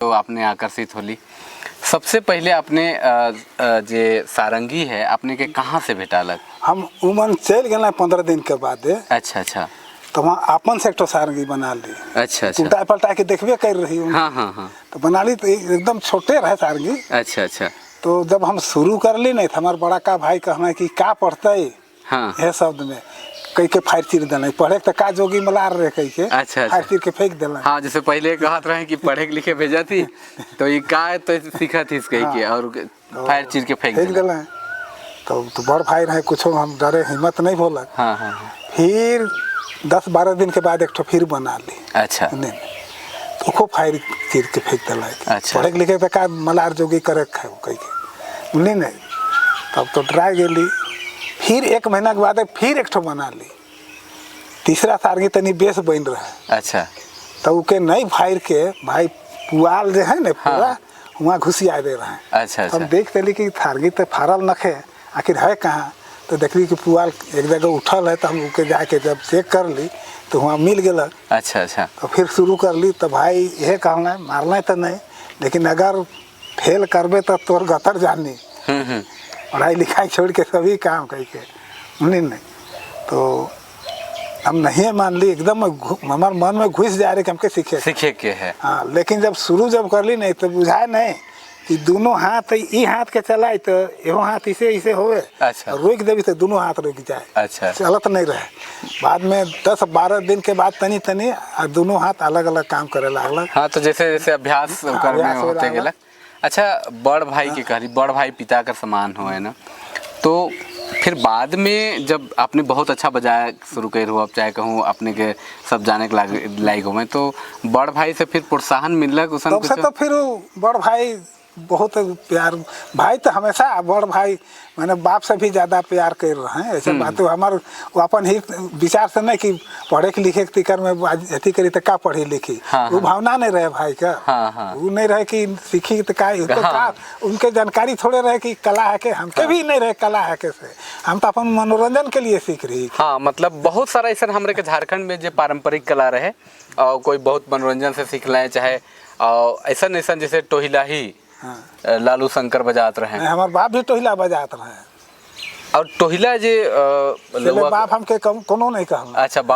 तो आपने आकर्षित होली। सबसे पहले आपने जे सारंगी है, आपने के कहाँ से भेटालक? हम उमन चल गए 15 दिन के बाद। अच्छा अच्छा तो वहाँ अपन से एक ठो सारंगी बना ली। अच्छा अच्छा उल्टा पलटा के देखबे कर रही हूँ। हाँ हाँ हाँ तो बना ली तो एकदम छोटे रहे सारंगी। अच्छा अच्छा तो जब हम शुरू कर ली नहीं तो हमार बड़ा का भाई कहना कि का पढ़ते यह शब्द में कई के फायर चीर देना, पढ़े के तो का जोगी मलार रहे कई के अच्छा, अच्छा। फायर चीर के फेंक देना। हाँ, जैसे पहले कहत रहे कि पढ़े के लिखे भेजा थी तो ये का तो सीखा थी कही के और फायर चीर के फेंक फेंक देला। देना। तो बड़ भाई रहे, कुछो हम डरे हिम्मत नहीं बोलक। हाँ हाँ हाँ फिर 10-12 दिन के बाद एक ठो फिर बना ली। नहीं तो ओको फायर चीर के फेंक दिला। पढ़े के लिखे तो का मलार जोगी करे के कही के नहीं नहीं, तब तो डरा गेली। फिर एक महीना के बाद फिर एक ठो बना ली। तीसरा सारंगी तनी बेस बन रहा। तो उके नहीं फायर के भाई पुआल जो है ना पूरा वहाँ घुसिया दे रहे हैं। हम देख देली कि सारंगी तो फारल नखे, आखिर है कहाँ? तो देखली कि पुआल एक जगह उठल है। तो हम उके जाके जब चेक कर ली तो वहाँ मिल गया। अच्छा अच्छा तो फिर शुरू कर ली। तो भाई यह कहना, मारना तो नहीं, लेकिन अगर फेल करबे तो तोर गतर जानी। हम्म हम्म पढ़ाई लिखाई छोड़ के सभी काम कह के नहीं नहीं, तो हम नहीं मान ली। एकदम हमारे मन में घुस जा रहे कि हमके सीखे सीखे के है। हाँ, लेकिन जब शुरू जब कर ली नहीं तो बुझाए नहीं कि दोनों हाथ, ई हाथ के चलाई तो एहो हाथ इसे इसे होवे और रोक देवी तो दोनों हाथ रुक जाए। चलत नहीं रहे। बाद में 10-12 दिन के बाद तनी तनी आ दोनों हाथ अलग अलग काम करे लागल। हाँ, तो जैसे जैसे अभ्यास ओकर में अभ्यास होए होते लागल। गेला। अच्छा, बड़ भाई के कहली, बड़ भाई पिता का समान हो, है ना? तो फिर बाद में जब आपने बहुत अच्छा बजाया शुरू कर हो, अब चाहे कहूँ अपने के सब जाने के लायक हो, तो बड़ भाई से फिर प्रोत्साहन मिलक उसन तब से? कुछ? तो फिर वो बड़ भाई बहुत प्यार, भाई तो हमेशा बड़ भाई माने बाप से भी ज़्यादा प्यार कर रहे हैं, ऐसे बात। तो हमार वो अपन ही विचार से नहीं कि पढ़े के लिखे के तिकर में अथी करी तो का पढ़ी लिखी, वो भावना नहीं रहे भाई का। हाँ, हाँ। वो नहीं रहे कि सीखी तो का तो का उनके जानकारी थोड़े रहे कि कला है के। हमके भी नहीं रहे कला है के से, हम तो अपन मनोरंजन के लिए सीख रही। हाँ, मतलब बहुत सारा ऐसा हमरे के झारखंड में जो पारंपरिक कला रहे और कोई बहुत मनोरंजन से सीख लाए, चाहे और ऐसा ऐसा जैसे टोहिला ही लालू शंकर बजात रहे। नहीं, हमार बाप भी टोहिला बजात रहे। और टोहिला जे पहले लउआ बाप हमके कम कोनो नहीं कहला। अच्छा, बाप।